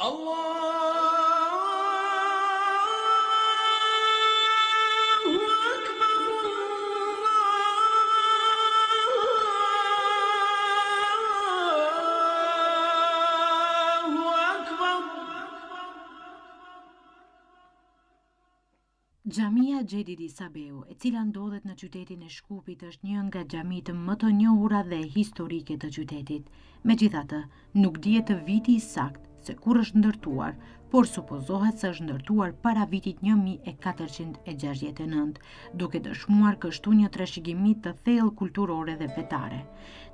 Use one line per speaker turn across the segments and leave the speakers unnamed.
Allahu Akbar Allahu Akbar
Xhamia Xhedid Isa Beu, e cila ndodhet në qytetin e Shkupit, është një nga xhamitë më të njohura dhe historike të qytetit. Megjithatë, nuk dihet viti i saktë se kur është ndërtuar, por supozohet se është ndërtuar para vitit 1469, duke dëshmuar kështu një trashëgimi të thellë kulturore dhe fetare.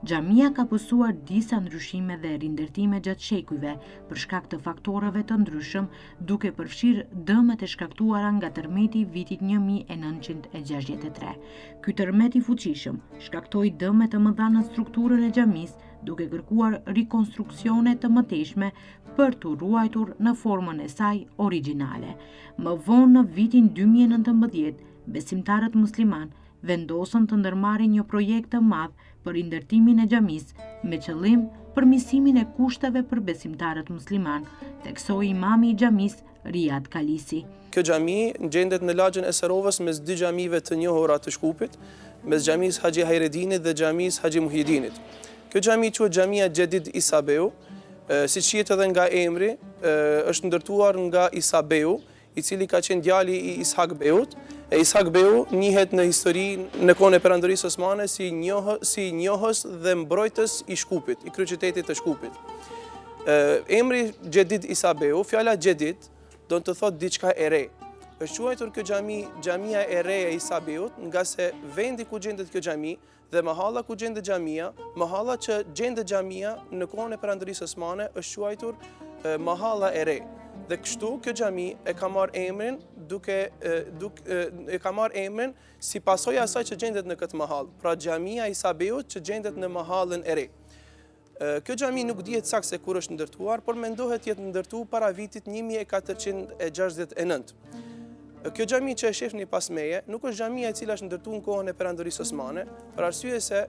Xhamia ka pësuar disa ndryshime dhe rindërtime gjatë shekujve, për shkak të faktorëve të ndryshëm, duke përfshirë dëmet e shkaktuara nga tërmeti i vitit 1963. Ky tërmet i fuqishëm shkaktoi dëme të mëdha në strukturën e xhamisë, duke kërkuar rikonstruksione të mëtejshme për t'u ruajtur në formën e saj origjinale. Më vonë në vitin 2019, besimtarët muslimanë vendosën të ndërmarrin një projekt të madh për rindërtimin e xhamisë me qëllim përmirësimin e kushteve për besimtarët muslimanë, theksoi imami i xhamisë Rijad Kalisi.
Kjo xhami gjendet në lagjen e Serovës mes dy xhamive të njohura të Shkupit, mes xhamisë Haxhi Hajredinit dhe xhamisë Haxhi Muhidinit. Kjo xhami quhet xhamia Xhedid Isa Beu, siç shihet edhe nga emri, është ndërtuar nga Isa Beu, i cili ka qenë djali i Ishak Beut, e Ishak Beu njihet në histori në kohën e Perandorisë Osmane si njohës, si njohës dhe mbrojtës i Shkupit, i kryeqytetit të Shkupit. Emri Xhedid Isa Beu, fjala Xhedid do të thotë diçka e re. Është quajtur kjo xhami xhamia e re e Isa Beut, ngase vendi ku gjendet kjo xhami Dhe mahalla ku gjendet xhamia, mahalla që gjendet xhamia në kohën e Perandorisë Osmane është quajtur mahalla e re. Dhe kështu kjo xhami e ka marrë emrin duke duke e ka marrë emrin si pasojë e asaj që gjendet në këtë mahallë, pra xhamia e Isa Beut që gjendet në mahallën e re. Kjo xhami nuk dihet saktë se kur është ndërtuar, por mendohet të jetë ndërtuar para vitit 1469. Kjo xhami që e shihni pas meje, nuk është xhamia e cila është ndërtuar në kohën e Perandorisë Osmane, për arsye se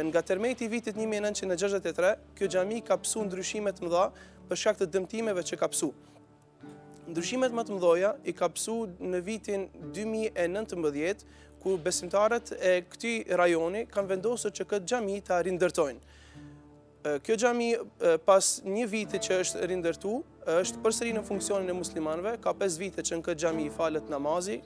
nga tërmeti i vitit 1963, kjo xhami ka pësu ndryshime të mëdha për shkak të dëmtimeve që ka pësu. Ndryshimet më të mëdha i ka pësu në vitin 2019, ku besimtarët e këtij rajoni kanë vendosur që këtë xhami ta rindërtojnë. Kjo xhami pas një viti që është rindërtu, është përsëri në funksionin e muslimanëve, ka 5 vite që në këtë xhami falet namazi,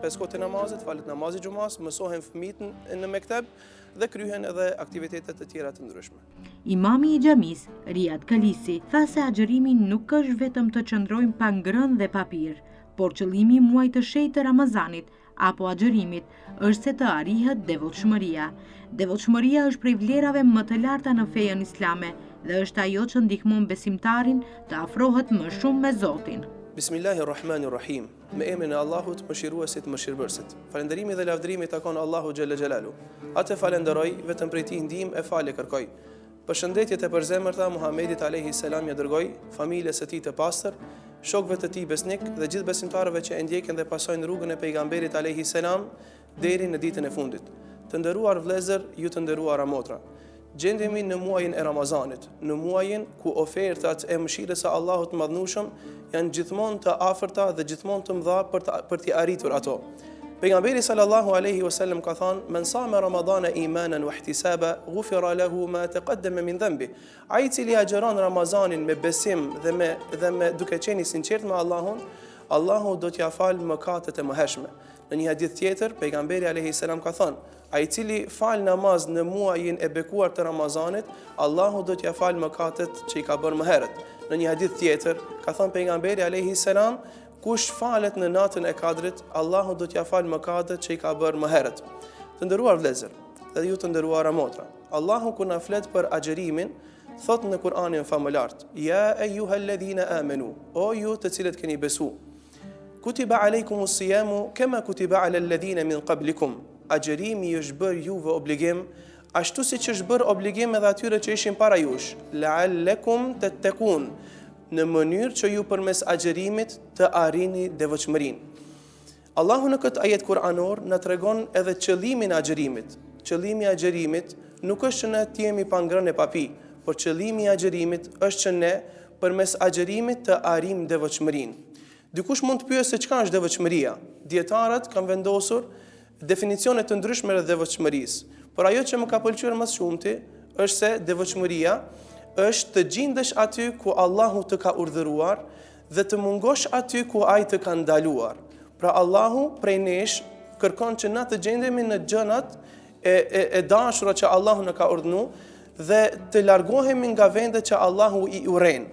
5 kohët e namazit, falet namazi i xhumasë, mësohen fëmijët në mekteb dhe kryhen edhe aktivitete të tjera të ndryshme.
Imami i xhamisë, Rijad Kalisi, tha se agjërimi nuk është vetëm të qëndrojmë pa ngrënë dhe pa pirë, por qëllimi i muajit të shenjtë të Ramazanit apo agjërimit është se të arrihet devotshmëria. Devotshmëria është prej vlerave më të larta në fejën islame dhe është ajo që ndihmon besimtarin të afrohet më shumë me Zotin.
Bismillahirrahmanirrahim. Me emrin e Allahut, Mëshiruesit, Mëshirëbërësit. Falënderimi dhe lavdërimi i takon Allahut xhelle xhelalu. Atë e falënderoj, vetëm prej Tij ndihmë e falje kërkoj. Përshëndetjet e përzemërta Muhamedit alejhi selam ia dërgoj, familjes së tij të pastër, shokëve të tij besnikë dhe gjithë besimtarëve që e ndjekin dhe pasojnë rrugën e Pejgamberit alejhi selam deri në ditën e fundit. Të nderuar vëllezër, ju të nderuara motra. Gjendemi në muajin e Ramazanit, në muajin ku ofertat e mëshirës së Allahut të Madhnushëm janë gjithmonë të afërta dhe gjithmonë të mëdha për të për t'i arritur ato. Pejgamberi sallallahu alaihi wasallam ka thënë: "Men sama Ramadana imanan wa ihtisaba, ghufira lahu ma taqaddama min dhanbi." Ai i cili agjëron Ramazanin me besim dhe me dhe me duke qenë i sinqertë me Allahun, Allahu do t'ia falë mëkatet e mëhershme. Në një hadith tjetër, pejgamberi alaihi salam ka thënë: Ai i cili fal namaz në muajin e bekuar të Ramazanit, Allahu do t'ia falë mëkatet që i ka bërë më herët. Në një hadith tjetër, ka thënë pejgamberi alaihi salam, kush falet në natën e Kadrit, Allahu do t'ia falë mëkatet që i ka bërë më herët. Të nderuar vëllezër dhe ju të nderuara motra, Allahu kur na flet për agjërimin, thotë në Kur'anin famëlartë, Ja ejuhalladhina amanu, o ju të cilët keni besu, Kutiba alejkumus sijamu kema kutiba alel ledhine min qablikum. Agjërimi ju është bërë juve obligim, ashtu siç është bërë obligim edhe atyre që ishin para jush, la'allekum tettekun, në mënyrë që ju përmes agjërimit të arrini devotshmërinë. Allahu në këtë ajet kuranor na tregon edhe qëllimin e agjërimit. Qëllimi i agjërimit nuk është që ne të jemi pa ngrënë e pa pi, por qëllimi i agjërimit është që ne. përmes agjërimit të arrijmë devotshmërinë. Dikush mund të pyesë se çka është devotshmëria. Dijetarët kanë vendosur definicione të ndryshme rreth devotshmërisë, por ajo që më ka pëlqyer më së shumti është se devotshmëria është të gjindesh aty ku Allahu të ka urdhëruar dhe të mungosh aty ku Ai të ka ndaluar. Pra Allahu prej nesh kërkon që na të gjendemi në gjërat e, e, e dashura që Allahu na ka urdhnu dhe të largohemi nga vendet që Allahu i urren.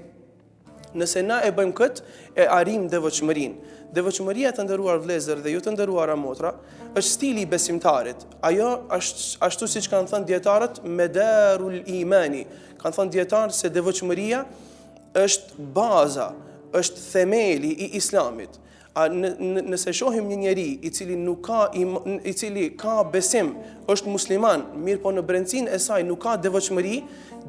Nëse na e bëjmë këtë, e arrijmë devotshmërinë. Devotshmëria të nderuar vëllezër dhe ju të nderuara motra, është stili i besimtarit. Ajo është ashtu siç kanë thënë dijetarët, medarul imani. Kanë thënë dijetarët se devotshmëria është baza, është themeli i islamit. A në, në, nëse shohim një njeri i cili nuk ka i cili ka besim, është musliman, mirëpo në brendësinë e saj nuk ka devotshmëri,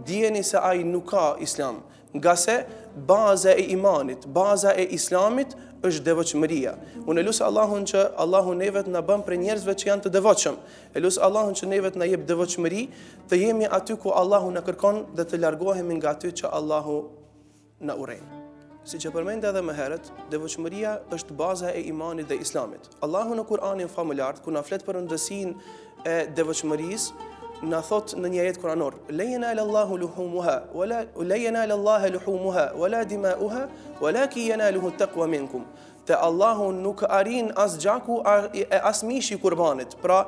dijeni se ai nuk ka islam. Ngase baza e imanit, baza e islamit është devotshmëria. Unë e lus Allahun që Allahu neve të na bën prej njerëzve që janë të devotshëm. E lus Allahun që neve të na jep devotshmëri, të jemi aty ku Allahu na kërkon dhe të largohemi nga aty që Allahu na urren. Siç e përmenda edhe më herët, devotshmëria është baza e imanit dhe islamit. Allahu në Kur'anin famëlartë, kur na flet për rëndësinë e devotshmërisë, na thot në një ajet kuranor, "Len yanala Allahu luhumuha, wala len yanala Allaha luhumuha, wala dima'uha, walakin yanaluhu taqwa minkum." Te Allahu nuk arrin as gjaku e as mishi i kurbanit. Pra,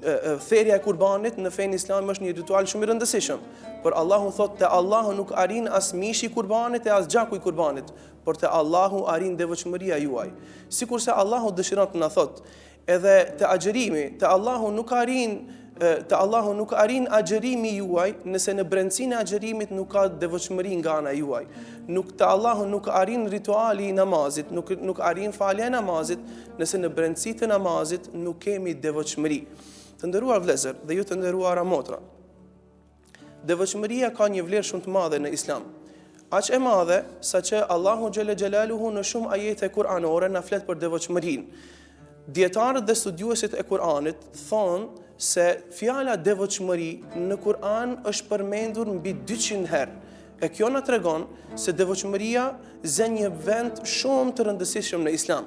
therja e kurbanit në fenë islame është një ritual shumë i rëndësishëm. Por Allahu thotë te Allahu nuk arrin as mishi i kurbanit e as gjaku i kurbanit, por te Allahu arrin devotshmëria juaj. Sikurse Allahu dëshiron të na thotë, edhe te agjërimi, te Allahu nuk arrin te Allahu nuk arrin agjërimi juaj nëse në brendësinë e agjërimit nuk ka devotshmëri nga ana juaj. Nuk te Allahu nuk arrin rituali i namazit, nuk nuk arrin falja e namazit nëse në brendësi të namazit nuk kemi devotshmëri. Të nderuar vëllezër dhe ju të nderuara motra. Devotshmëria ka një vlerë shumë të madhe në Islam. Aq e madhe saqë Allahu xhele xhelaluhu në shumë ajete kuranore na flet për devotshmërinë. Dijetarët dhe studiuesit e Kur'anit thonë se fjala devotshmëri në Kur'an është përmendur mbi 200 herë. E kjo na tregon se devotshmëria zë një vend shumë të rëndësishëm në Islam.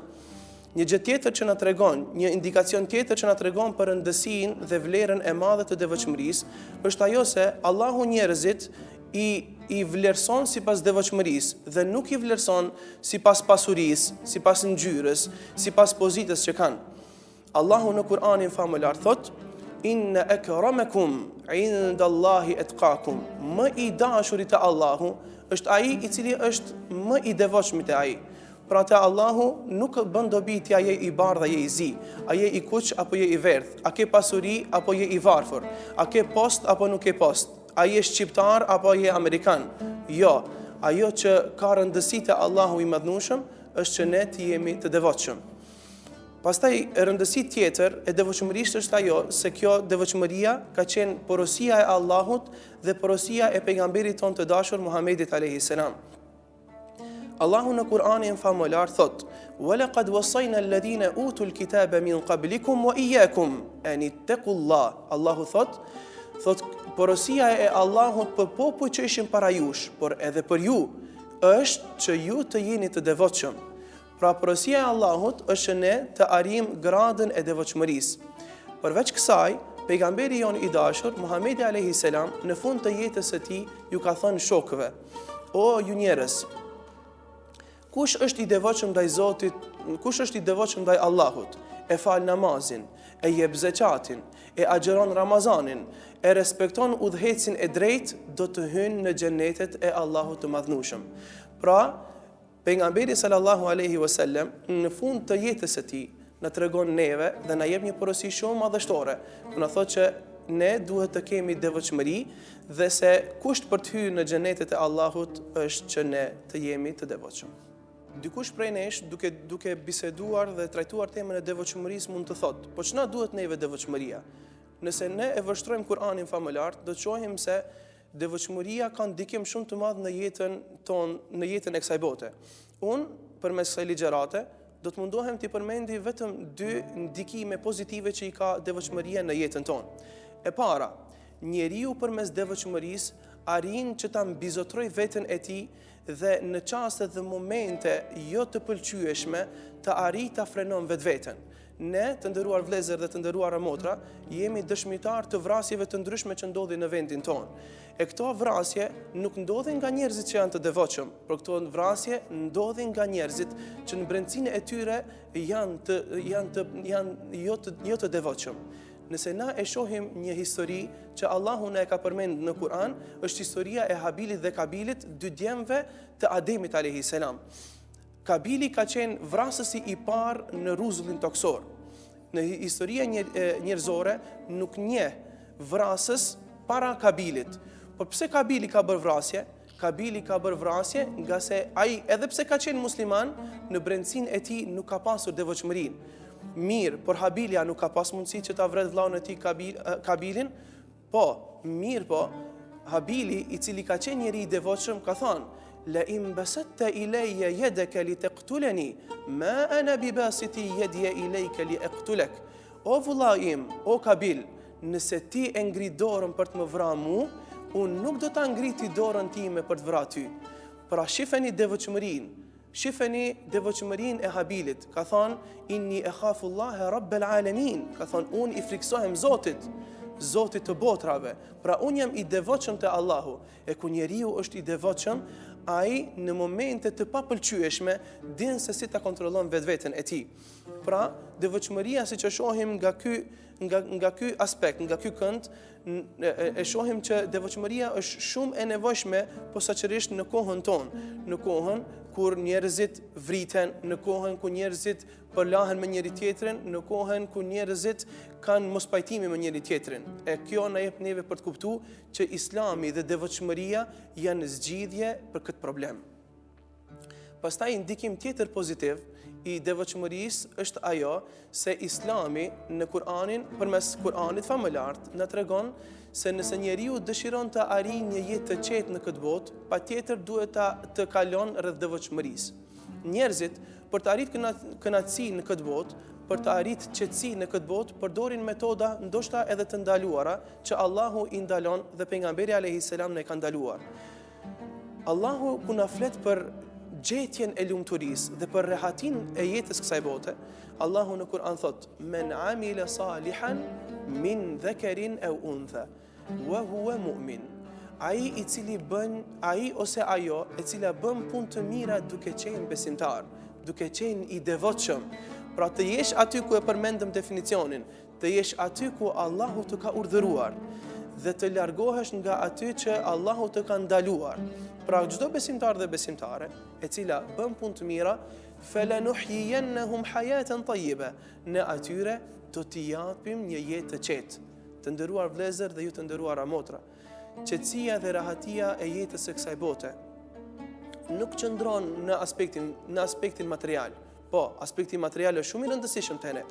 Një gjë tjetër që na tregon, një indikacion tjetër që na tregon për rëndësinë dhe vlerën e madhe të devotshmërisë, është ajo se Allahu njerëzit i i vlerëson sipas devotshmërisë dhe nuk i vlerëson sipas pasurisë, sipas ngjyrës, sipas pozitës që kanë. Allahu në Kur'anin famëlartë thotë: Inna akramakum inda Allahi atqakum. Më i dashuri te Allahu është ai i cili është më i devotshmi te ai. Pra te Allahu nuk bën dobi ti a je i bardhë a je i zi, a je i kuq apo je i verdhë, a ke pasuri apo je i varfër, a ke post apo nuk ke post, a je shqiptar apo je amerikan. Jo, ajo që ka rëndësi te Allahu i madhnushëm është që ne të jemi të devotshëm. Pastaj rëndësi tjetër e devotshmërisë është ajo se kjo devotshmëria ka qenë porosia e Allahut dhe porosia e pejgamberit tonë të dashur Muhamedit alayhi salam. Allahu në Kur'anin famëlartë thotë: "Wa laqad wasayna alladhina utul kitaba min qablikum wa iyyakum an ittaqullah." Allahu thotë, thotë porosia e Allahut për popujt që ishin para jush, por edhe për ju, është që ju të jeni të devotshëm. Pra porosia e Allahut është që ne të arrijmë gradën e devotshmërisë. Përveç kësaj, pejgamberi jonë i dashur, Muhamedi alayhi salam, në fund të jetës së tij ju ka thënë shokëve: O ju njerëz, kush është i devotshëm ndaj Zotit, kush është i devotshëm ndaj Allahut, e fal namazin, e jep zeqatin, e agjëron Ramazanin, e respekton udhëheqësin e drejtë, do të hynë në xhenetet e Allahut të madhnushëm. Pra, Pejgamberi sallallahu alejhi ve sellem në fund të jetës së tij na tregon neve dhe na jep një porosi shumë madhështore, ku na thotë që ne duhet të kemi devotshmëri dhe se kusht për të hyrë në xhenetet e Allahut është që ne të jemi të devotshëm. Dikush prej nesh duke duke biseduar dhe trajtuar temën e devotshmërisë mund të thotë, po ç'na duhet neve devotshmëria? Nëse ne e vështrojmë Kur'anin famëlartë, do të shohim se Devotshmëria ka ndikim shumë të madh në jetën tonë, në jetën e kësaj bote. Unë, përmes kësaj ligjërate, do të mundohem t'i përmendi vetëm dy ndikime pozitive që i ka devotshmëria në jetën tonë. E para, njeriu përmes devotshmërisë arrin që ta mbizotërojë veten e tij dhe në çaste dhe momente jo të pëlqyeshme të arrijë ta frenon vetveten. Ne, të nderuar vëllezër dhe të nderuara motra, jemi dëshmitarë të vrasjeve të ndryshme që ndodhin në vendin tonë. E këto vrasje nuk ndodhin nga njerëzit që janë të devotshëm, por këto vrasje ndodhin nga njerëzit që në brendësinë e tyre janë të janë të janë jo të jo të devotshëm. Nëse na e shohim një histori që Allahu na e ka përmend në Kur'an, është historia e Habilit dhe Kabilit, dy djemve të Ademit alayhi selam. Kabili ka qenë vrasësi i parë në rruzullin tokësor. Në historia njerëzore nuk njeh vrasës para Kabilit. Por pse Kabili ka bërë vrasje? Kabili ka bërë vrasje ngase ai edhe pse ka qenë musliman, në brendësinë e tij nuk ka pasur devotshmërinë. Mirë, por Habili a nuk ka pas mundësi që ta vret vllaun e tij Kabil, Kabilin? Po, mirëpo, Habili, i cili ka qenë njeri i devotshëm, ka thënë: La in basatta ilayya yadaka litaqtulani, ma ana bibasiti yadiya ilayka liaqtulak. O vëllai im, o Kabil, nëse ti e ngri dorën për të më vra mu, unë nuk do ta ngriti dorën time për të vra ty. Pra shifeni devotshmërinë, shifeni devotshmërinë e Habilit. Ka thonë, inni ekhafullahe rabbel alemin. Ka thonë, unë i friksohem Zotit, Zotit të botrave. Pra unë jam i devotshëm te Allahu. E kur njeriu është i devotshëm, ai në momente të papëlqyeshme din se si ta kontrollon vetveten e tij. Pra, devotshmëria siç e shohim nga ky nga nga ky aspekt, nga ky kënd, e, e shohim që devotshmëria është shumë e nevojshme posaçërisht në kohën tonë, në kohën kur njerëzit vriten, në kohën kur njerëzit përlahen me njëri tjetrin, në kohën kur njerëzit kanë mospajtime me njëri tjetrin. E kjo na jep neve për të kuptu që Islami dhe devotshmëria janë zgjidhje për këtë problem. Pastaj ndikim tjetër pozitiv i devotshmërisë është ajo se Islami në Kur'anin, përmes Kur'anit famëlartë, na tregon se nëse njeriu dëshiron të arrijë një jetë të qetë në këtë botë, patjetër duhet ta të kalon rreth devotshmërisë. Njerëzit për të arritë kënaqësi në këtë botë, për të arritë qetësi në këtë botë, përdorin metoda ndoshta edhe të ndaluara që Allahu i ndalon dhe pejgamberi alayhi selam na i ka ndaluar. Allahu kur na flet për gjetjen e lumturisë dhe për rehatinë e jetës kësaj bote, Allahu në Kur'an thotë: "Men amila salihan min dhakarin aw untha wa huwa mu'min." Ai i cili bën, ai ose ajo e cila bën punë të mira duke qenë besimtar, duke qenë i devotshëm. Pra të jesh aty ku e përmendëm definicionin, Të jesh aty ku Allahu të ka urdhëruar dhe të largohesh nga aty që Allahu të ka ndaluar. Pra çdo besimtar dhe besimtare, e cila bën punë të mira, falanuhyiyannahum hayatan tayyiba, ne atyre do t'i japim një jetë të qetë. Të nderuar vëllezër dhe ju të nderuara motra, qetësia dhe rahatia e jetës së kësaj bote nuk qëndron në aspektin në aspektin material, Po, aspekti material është shumë i rëndësishëm te ne.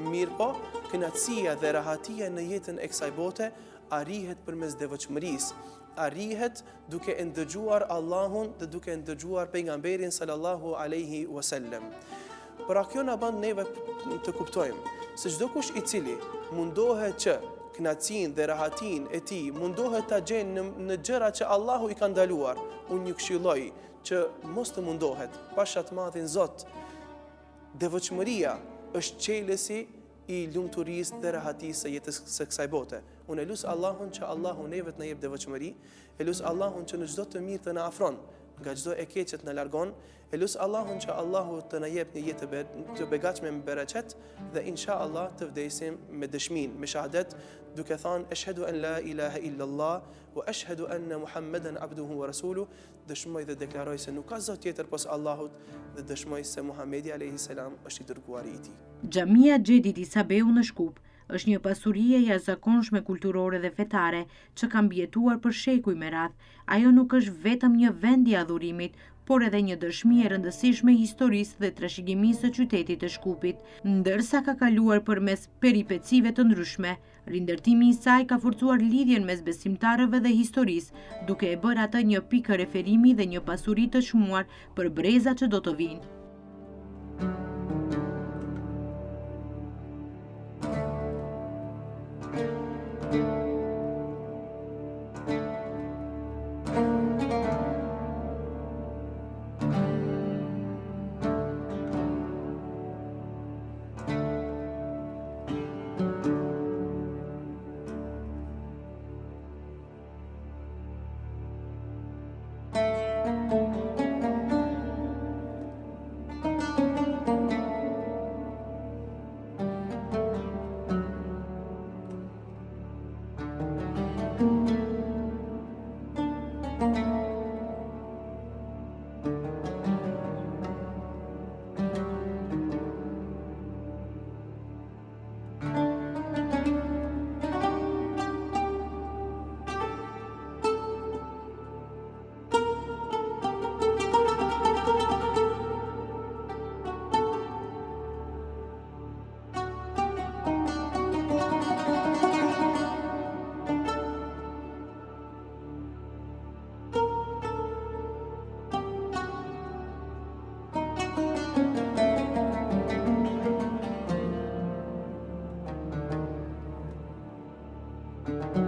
Mirëpo, kënaqësia dhe rahatia në jetën e kësaj bote arrihet përmes devotshmërisë, arrihet duke e ndëgjuar Allahun dhe duke e ndëgjuar pejgamberin sallallahu alaihi wasallam. Pra kjo na bën neve të kuptojmë se çdokush i cili mundohet që kënaqësinë dhe rahatinë e tij mundohet ta gjejë në, në gjëra që Allahu i ka ndaluar, unë ju këshilloj që mos të mundohet, pasha të madhin Zot, devotshmëria është çelësi i lumturisë dhe rahatisë së jetës së kësaj bote. Unë e lus Allahun që Allahu neve të na jep devotshmëri, e lus Allahun që në çdo të mirë të na afron, nga çdo e keqe të na largon, e lus Allahun që Allahu të na jep një jetë të, be, të begatshme me bereqet dhe insha Allah të vdesim me dëshminë, me shahadet, duke thënë eshhedu en la ilaha illa Allah wa eshhedu enne Muhammeden abduhu wa rasuluh, Dëshmoj dhe deklaroj se nuk ka Zot tjetër pos Allahut dhe dëshmoj se Muhamedi alejhi selam është i dërguari i
Tij. Xhamia Xhedit Isa Beu në Shkup është një pasuri e jashtëzakonshme kulturore dhe fetare që ka mbijetuar për shekuj me radhë. Ajo nuk është vetëm një vend i adhurimit, por edhe një dëshmi e rëndësishme e historisë dhe trashëgimisë së qytetit të Shkupit. Ndërsa ka kaluar përmes peripecive të ndryshme, Rindërtimi i saj ka forcuar lidhjen mes besimtarëve dhe historisë, duke e bërë atë një pikë referimi dhe një pasuri të çmuar për brezat që do të vijnë.
Thank you.